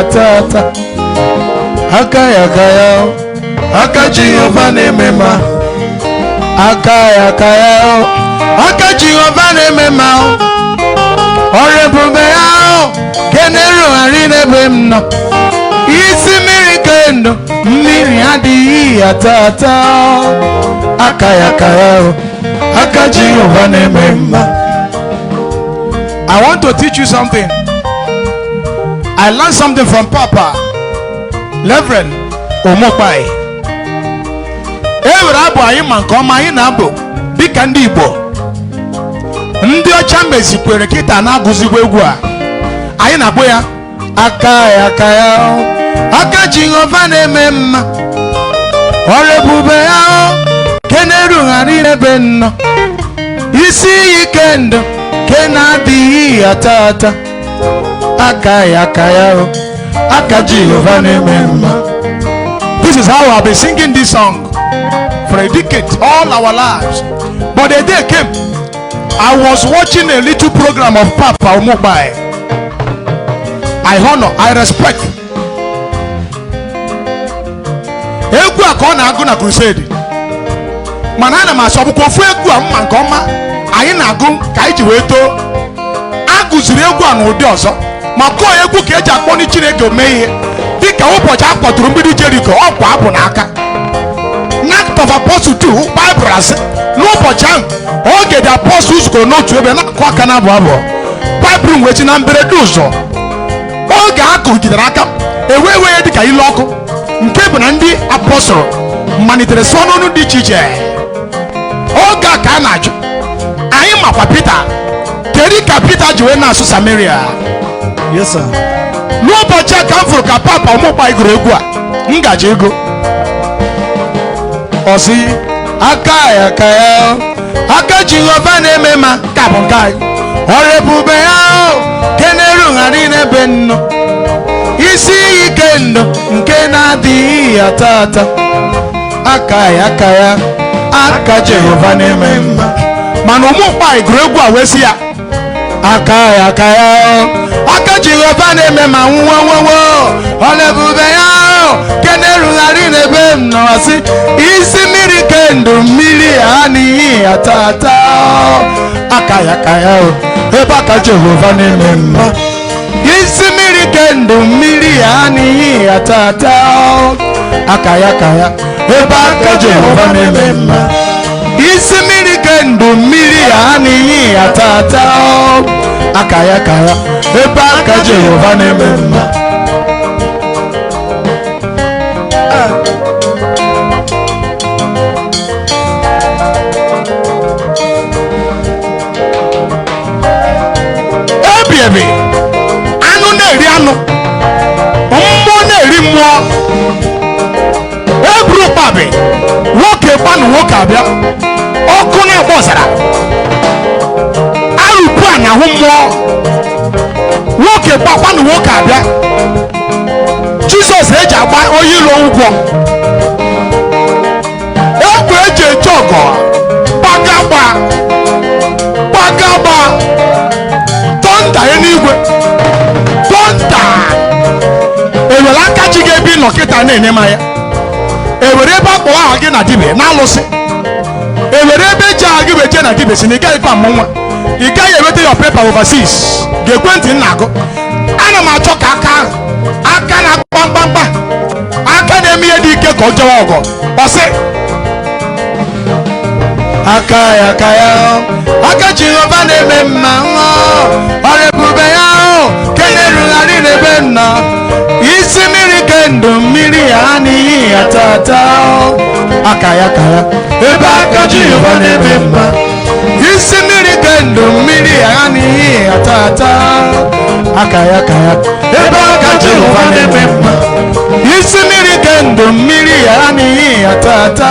ata ata. Aka ya aka ya o, aka Jehova na-eme mma. Aka ya aka ya o, aka Jehova na-eme mma o. Ọrụ ebube ya o, nke na-erugharị n'ebe m nọ. Isi mmiri ke ndụ, mmiri adịghị ata ata. Aka ya aka ya o, aka Jehova na-eme mma. I want to teach you something. I learned something from Papa Reverend Omokpai. E nwere abụ anyị ma nke ọma anyị na-abụ dịka ndị Igbo. Ndị ọcha mezikwere kịta na-agụzikwa egwu a. Anyị na-akpọ ya aka ya aka ya o, aka Jehova na-eme mma. Ọrụ ebube ya o, nke na-erugharị n'ebe nnọ. Isi iyi ike ndụ nke na-adịghị ata ata. Aka ya aka ya o, aka Jehova na-eme mma. This is how I've been singing this song for a decade, all our lives. But a day came, I was watching a little program of Papa Omokpai. I honor, I respect. Egwu a ka ọ na-agụ na crusade. Mana ana m asọ bụkwa ofu egwu a mma nke ọma anyị na-agụ ka anyị ji wee too. A gụziri egwu a n'ụdị ọzọ ma kụọ egwu ka eji akpọ ndị Chineke mee ihe, dịka ụbọchị a kpọtụrụ mgbidi Jeriko, ọkwa abụ n'aka. N'Act of Apostle 2, Bible asị n'ụbọchị ahụ oge the apostles zukọrọ n'otu ebe na-akụ aka na abụ abụ. Bible wee si na mberede ụzọ oge a kụgidere aka ewee wee dịka ilu ọkụ, nke bụ na ndị apọstụl malitere sụọ n'ọnụ dị iche iche. Oge a ka a na-ajụ anyị makwa Pita, kedu ka Pita ji wee na-asụ Samaria? Yes, sir. N'ụbọchị a ka m fụrụ ka Papa Omokpai gụrụ egwu a ngaji ego. Ọ sị aka ya aka ya, aka Jehova na-eme ma ka bụ nke anyị. Ọrụ ebube ya o, nke na-erugharị n'ebe nnọ. Isi iyi ike ndụ nke na-adịghị ata ata. Aka ya aka ya, aka Jehova na-eme mma. Mana Omokpai gụrụ egwu a wee sị ya aka ya aka ya, aka Jehova na-eme ma nwowowo. Ọrụ ebube ya o, nke na-erugharị n'ebe m nọ. Asị isi mmiri ke ndụ mmiri adịghị ata ata. Aka ya aka ya o, ebe aka Jehova na-eme mma. Isi mmiri ke ndụ mmiri adịghị ata ata. Aka ya aka ya, ebe aka Jehova na-eme mma. Isi mmiri ke ndụ mmiri adịghị ata ata. Aka ya aka ya, ebe aka Jehova na-eme mma. Ebi ebi anụ na-eri anụ, mmụọ na-eri mmụọ. Eburu ụkpabi nwoke gbanụ nwoke abịa, ọkụ na-agba ọzara arụpụ a na-ahụ mmụọ. Nwoke gbakwanụ nwoke abịa. Jizọs eji agba onye ilo ụgwọ. Egbe eji eje ọgọ gbagagba gbagagba, tọnda eluigwe tọnda. Ewere aka chi gị ebe ị nọ kịta na-enye m anya. Ewere ebe akpọrọ aha gị na dibịa na-alụsị. Ewere ebe eji aha gị wee jee na dibịa si na ị gaghị kwa amụ nwa, ị gaghị enweta your paper overseas. Ga-ekwentị m na-agụ, ana m achọ ka aka ahụ aka na-akpa mkpamkpa, aka na-eme ihe dị ike ka ọ jewe ọgọ. Ọ sị aka ya aka ya, aka Jehova na-eme mma. Ọrụ ebube ya o, nke na-erugharị n'ebe m nọ. Isi mmiri ke ndụ mmiri adịghị ata ata. Aka ya aka ya, ebe aka Jehova na-eme mma. Isi mmiri ke ndụ mmiri adịghị ata ata. Aka ya aka ya, ebe aka Jehova na-eme mma. Isi mmiri ke ndụ mmiri adịghị ata ata.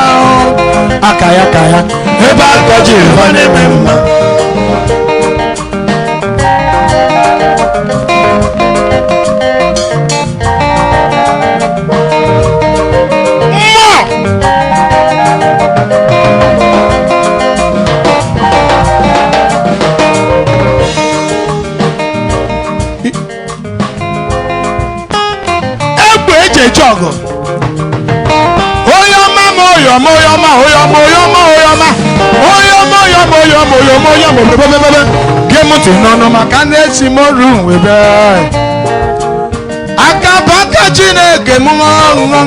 Aka ya aka ya, ebe aka Jehova na-eme mma. Mmụọ eje ọgụ. Onye ọma ma onye ọma onye ọma onye ọma onye ọma onye ọma onye ọma onye ọma onye ọma onye ọma onye ọma bebebebe gee m ntị n'ọnụ maka na esi m ọrụ webe aka bụ aka Chineke m ṅụọ.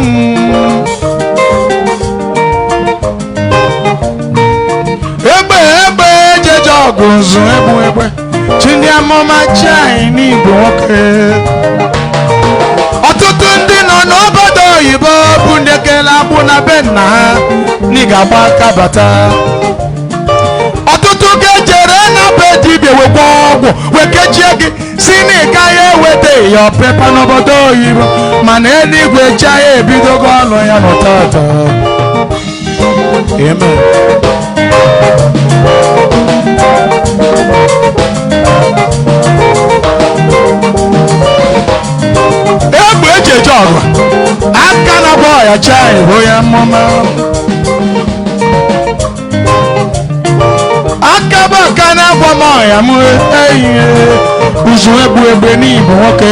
Egbe egbe ejeje ọgụ nzu egbu egbe chi ndị amụma chi anyị n'igwe nwoke. Ọtụtụ ndị nọ n'obodo oyibo bụ ndị kele agbụ na be nna ha na ị ga-agba aka bata. Ọtụtụ ga-ejere na be dibịa wekwa ọgwụ wee kechie gị si na ị gaghị eweta ya pepa n'obodo oyibo, mana eluigwe chi anyị ebidogo ọnụ ya n'ụtata. Amen. Egbe eji eje ọgụ aka na-agba ọya chi anyị bụ onye amụma. Aka bụ aka na-agba m ọya m ehihie ụzụ egbu egbe n'ịbụ nwoke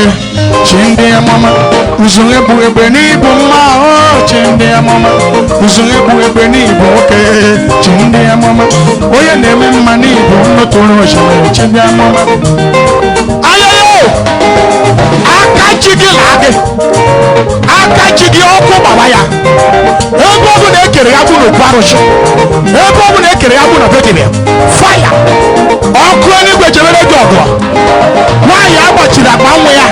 chi ndị amụma, ụzụ egbu egbe n'ịbụ mma o chi ndị amụma, ụzụ egbu egbe n'ịbụ nwoke chi ndị amụma, onye na-eme mma n'ịbụ nnụtụrụ osimiri chi ndị amụma. Ayoyo! Aka chi gị laa gị, aka chi gị ọkụ gbaba ya. Ebe ọ bụ na ekere ya bụ n'okwu arụsị, ebe ọ bụ na ekere ya bụ na be dibịa, faya ọkụ eluigwe jebere gị ọgụ. Nwaanyị agbachiri akpa nwa ya,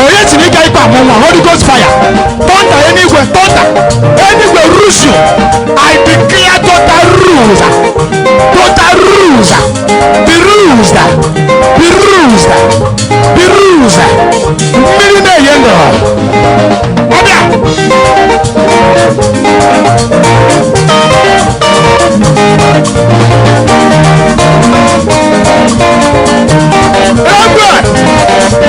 onye siri ike ikpe amụ nwa, Holy Ghost fire, thunder eluigwe, thunder eluigwe rusu. I declare total rules, total rules, be rules, be rules, be rules. Mmiri na-enye ndụ ọbịa. Egbe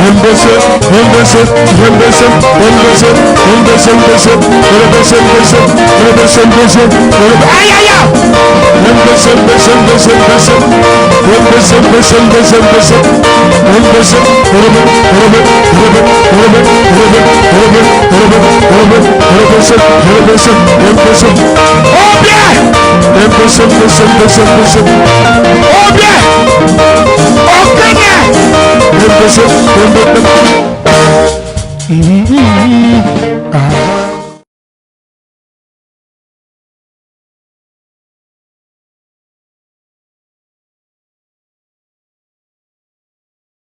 Embese, embese, embese, embese, embese, embese, embese, embese, embese, embese, ay ay ay. Embese, embese, embese, embese, embese, embese, embese, embese, embese, ebe, ebe, ebe, ebe, ebe, ebe, ebe, ebe, embese, embese, embese. Obie! Embese, embese, embese, embese. Obie! Okene! Embese, embese.